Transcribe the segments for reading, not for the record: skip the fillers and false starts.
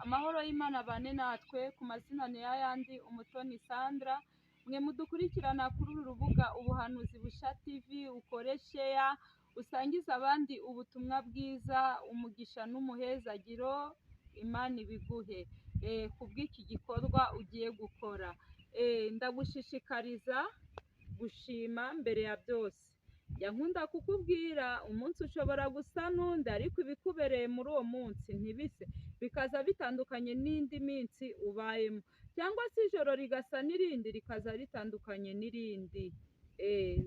Amahoro y'Imana abane natwe. Ku mazina ni yayandi, Umutoni Sandra. Mwe mudukurikirana kuri uru rubuga Ubuhanuzi Busha TV, ukore share, usangize abandi ubutumwa bwiza, umugisha n'umuhezagiro, Imana ibiguhe kubw'iki gikorwa ugiye gukora. Ndagushishikariza gushima mbere ya byose. Njya nkunda kukubwira, umunsi ushobora gusa n'undi, ariko ibikubereye muri uwo munsi ntibise, bikaza bitandukanye n'indi minsi ubayemo, cyangwa se ijoro rigasa n'irindi rikaza ritandukanye n'irindi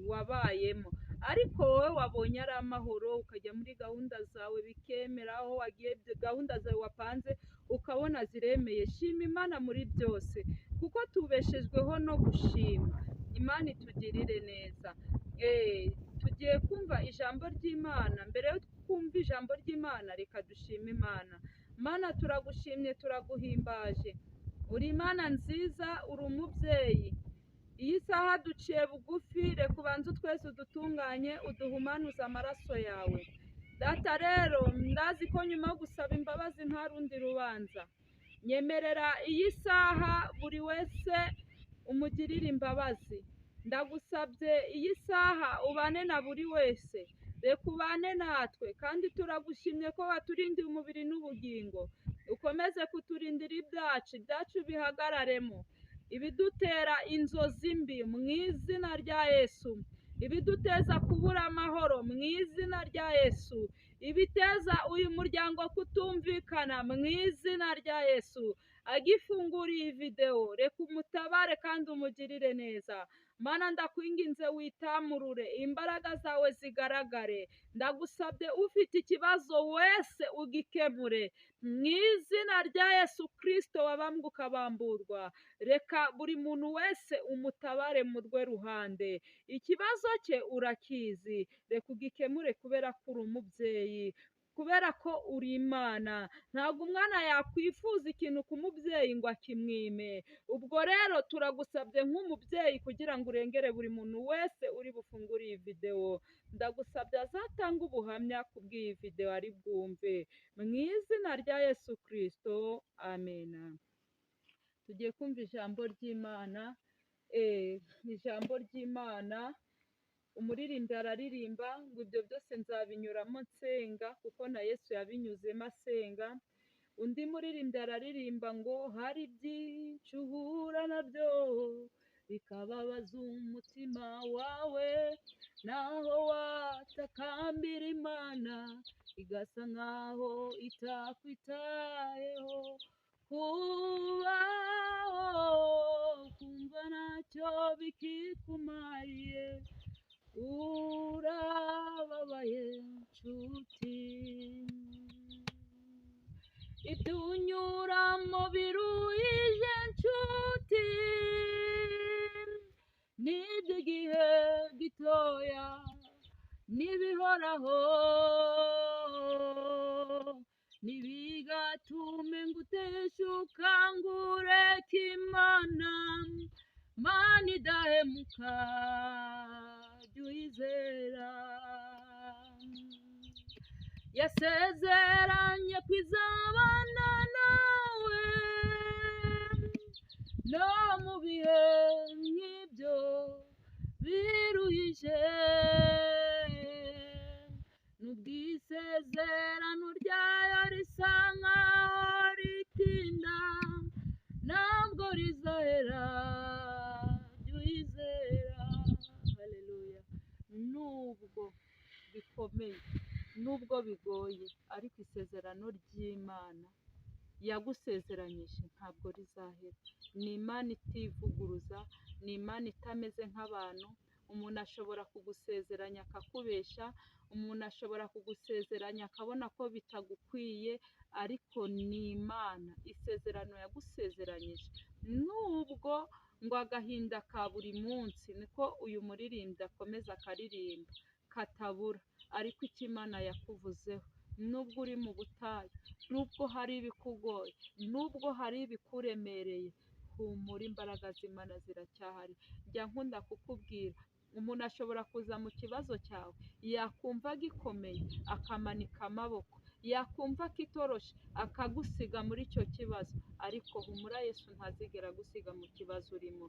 wabayemo. Ariko wowe wabonye ari amahoro, ukajya muri gahunda zawe bikemera, aho wagiye gahunda zawe wapanze ukabona ziremeye. Shima Imana muri byose, kuko tubeshejweho no gushima. Imana itugirire neza. Tugiye kumva ijambo ry'Imana. Mbere yo kumva ijambo ry'Imana, reka dushime Imana. Mana, turagushimye, turaguhimbaje. Uri Imana nziza, uri umubyeyi. Iyi saha duciye bugufi, reka ubanze twese udutunganye, uduhumanuze amaraso yawe. Data rero, ndazi ko nyuma yo gusaba imbabazi nta rundi rubanza. Nyemerera iyi saha buri wese umugirire imbabazi. Ndagusabye iyi saha ubane na buri wese, reka ubane natwe, kandi turagushimye ko waturindiye umubiri n'ubugingo. Ukomeze kuturindira ibyacu, ibyacu bihagararemo, ibidutera inzozi mbi mu izina rya Yesu, ibiduteza kubura amahoro mu izina rya Yesu, ibiteza uyu muryango kutumvikana mu izina rya Yesu. Agifungura iyi videwo, reka umutabare kandi umugirire neza. Mana, ndakwinginze witamurure, imbaraga zawe zigaragare. Ndagusabye ufite ikibazo wese ugikemure mu izina rya Yesu Kristo wabambwe ukabamburwa. Reka buri muntu wese umutabare mu rwe ruhande, ikibazo cye urakizi, reka ugikemure kubera ko uri umubyeyi, kubera ko uri Imana. Ntabwo umwana yakwifuza ikintu ku mubyeyi ngo akimwime. Ubwo rero turagusabye nk'umubyeyi kugira ngo urengere buri muntu wese uri bufungure iyi videwo. Ndagusabye azatanga ubuhamya kubw'iyi videwo ari bwumve, mu izina rya Yesu Kristo, amena. Tugiye kumva ijambo ry'Imana. Ijambo ry'Imana, umuririmbyi araririmba ngo ibyo byose nzabinyuramo nsenga, kuko na Yesu yabinyuzemo asenga. Undi muririmbyi araririmba ngo hari byinshi uhura nabyo bikababaza umutima wawe, naho watakambira Imana igasa nkaho itakwitayeho. Kubaho kumva ntacyo bikikumariye, urababaye nshuti. Ibyo unyuramo biruhije nshuti, n'iby'igihe gitoya n'ibihoraho, ntibigatume nguteshuka ngo ureke Imana. Mana idahemuka, jya uyizera. Yasezeranye ko izabana nawe no mu bihe nk'ibyo biruhije. Nubwo isezerano ryayo risa nkaho ritinda, ntabwo rizahera, jya uyizera. Haleluya. Nubwo bikomeye, nubwo bigoye, ariko isezerano ry'Imana yagusezeranyije ntabwo rizahera. Ni Imana itivuguruza, ni Imana itameze nk'abantu. Umuntu ashobora kugusezeranya akakubesha, umuntu ashobora kugusezeranya akabona ko bitagukwiye, ariko ni Imana isezerano yagusezeranyije. Nubwo ngo agahinda ka buri munsi, niko uyu muririmbyi akomeza akaririmba, katabura, ariko icyo Imana yakuvuzeho, nubwo uri mu butayu, nubwo hari ibikugoye, nubwo hari ibikuremereye, humura, imbaraga z'Imana ziracyahari. Njya nkunda kukubwira, umuntu ashobora kuza mu kibazo cyawe, yakumva gikomeye akamanika amaboko, yakumva ko itoroshe akagusiga muri icyo kibazo. Ariko humura, Yesu ntazigera agusiga mu kibazo urimo.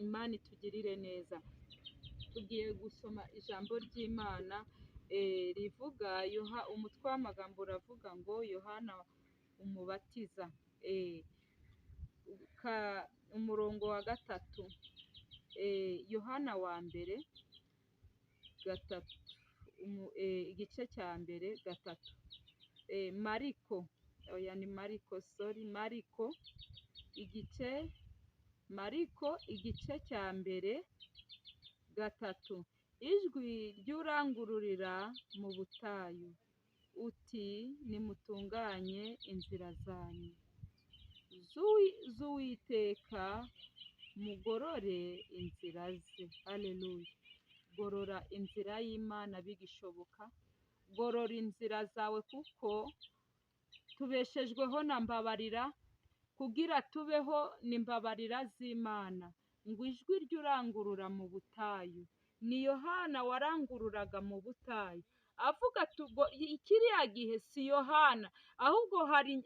Imana itugirire neza. Tugiye gusoma ijambo ry'Imana rivuga umutwe w'amagambo uravuga ngo Yohana umubatiza, umurongo wa 3, Yohana wa mbere 3, igice cya mbere 3, Mariko, oya ni Mariko, sorry, Mariko igice, Mariko igice cya mbere 3, ijwi ry'urangururira mu butayu uti nimutunganye inzira zanyu z'Uwiteka, mugorore inzira ze. Haleluya. Gorora inzira y'Imana bigishoboka, gorora inzira zawe, kuko tubeshejweho na mbabarira, kugira tubeho ni mbabarira z'Imana. Ngo ijwi ry'urangurura mu butayu, ni Yohana warangururaga mu butayu avuga kiriya gihe si Yohana, ahubwo hari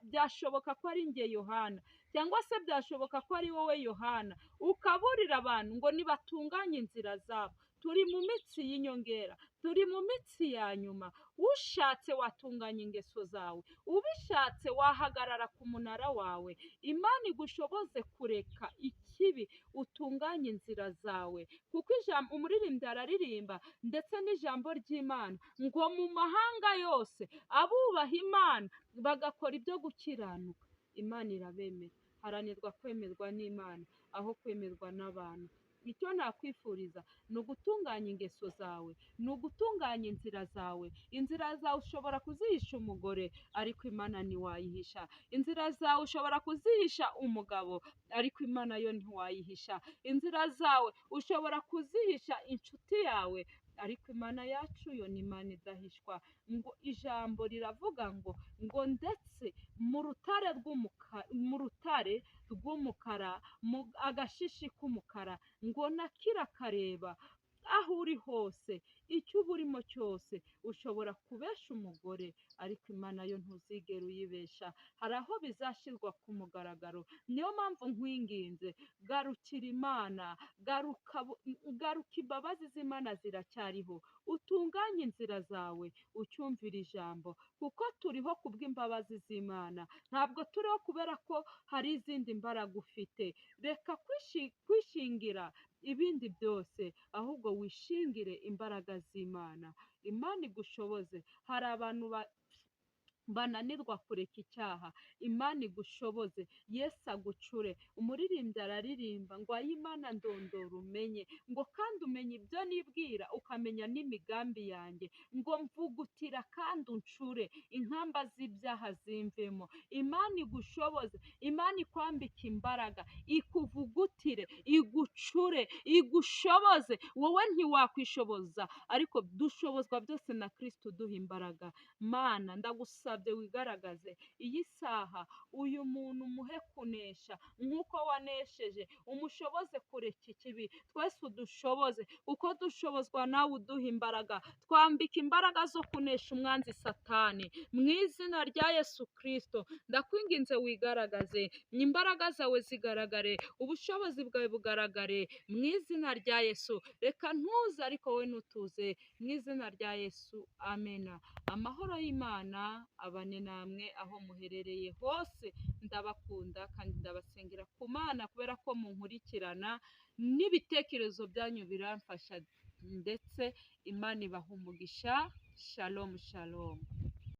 byashoboka ko ari njye Yohana, cyangwa se byashoboka ko ari wowe Yohana, ukaburira abantu ngo nibatunganye inzira zabo. Turi mu mitsi y'inyongera, turi mu mitsi ya nyuma. Ushatse watunganya ingeso zawe, ubishatse wahagarara ku munara wawe. Imana igushoboze kureka ikibi, utunganye inzira zawe, kuko ijambo umuririmbyi araririmba ndetse n'ijambo ry'Imana ngo mu mahanga yose abubaha Imana bagakora ibyo gukiranuka, Imana irabemera. Haranirwa kwemerwa n'Imana aho kwemerwa n'abantu. Icyo nakwifuriza ni ugutunganya ingeso zawe, ni ugutunganya inzira zawe. Inzira zawe ushobora kuzihisha umugore, ariko Imana ntiwayihisha. Inzira zawe ushobora kuzihisha umugabo, ariko Imana yo ntiwayihisha. Inzira zawe ushobora kuzihisha inshuti yawe, ariko Imana yacu yo ni Imana idahishwa. Ngo ijambo riravuga ngo ndetse mu rutare rw'umukara, mu rutare rw'umukara, mu agashishi k'umukara, ngo nakira kareba aho uri hose, icyo uba urimo cyose. Ushobora kubesha umugore, ariko Imana yo ntuzigera uyibesha. Hari aho bizashyirwa ku mugaragaro. Niyo mpamvu nkwinginze, garukira Imana, garuka, imbabazi z'Imana ziracyariho. Utunganye inzira zawe, ucyumvira ijambo, kuko turiho kubw'imbabazi z'Imana, ntabwo turiho kubera ko hari izindi mbaraga ufite. Reka kwishingira ibindi byose, ahubwo wishingire imbaraga z'Imana. Imana igushoboze. Hari abantu bananirwa kureka icyaha, Imana igushoboze, Yesu agucure. Umuririmbyi araririmba ngo ay'Imana ndondora umenye, ngo kandi umenye ibyo nibwira, ukamenya n'imigambi yanjye, ngo mvugutira kandi uncure inkamba z'ibyaha zimvemo. Imana igushoboze, Imana ikwambike imbaraga, ikuvugutire, igucure, igushoboze. Wowe ntiwakwishoboza, ariko dushobozwa byose na Kristo uduha imbaraga. Mana, ndagusabye wigaragaze iyi saha, uyu muntu umuhe kunesha nk'uko wanesheje, umushoboze kureka ikibi. Twese udushoboze, kuko dushobozwa nawe uduha imbaraga. Twambika imbaraga zo kunesha umwanzi Satani, mu izina rya Yesu Kristo. Ndakwinginze wigaragaze, imbaraga zawe zigaragare, ubushobozi bwawe bugaragare mu izina rya Yesu. Reka ntuze, ariko wowe ntutuze, mu izina rya Yesu, amena. Amahoro y'Imana abane namwe aho muherereye hose. Ndabakunda kandi ndabasengera ku Mana, kubera ko munkurikirana n'ibitekerezo byanyu biramfasha, ndetse Imana ibaha umugisha. Shalom, shalom.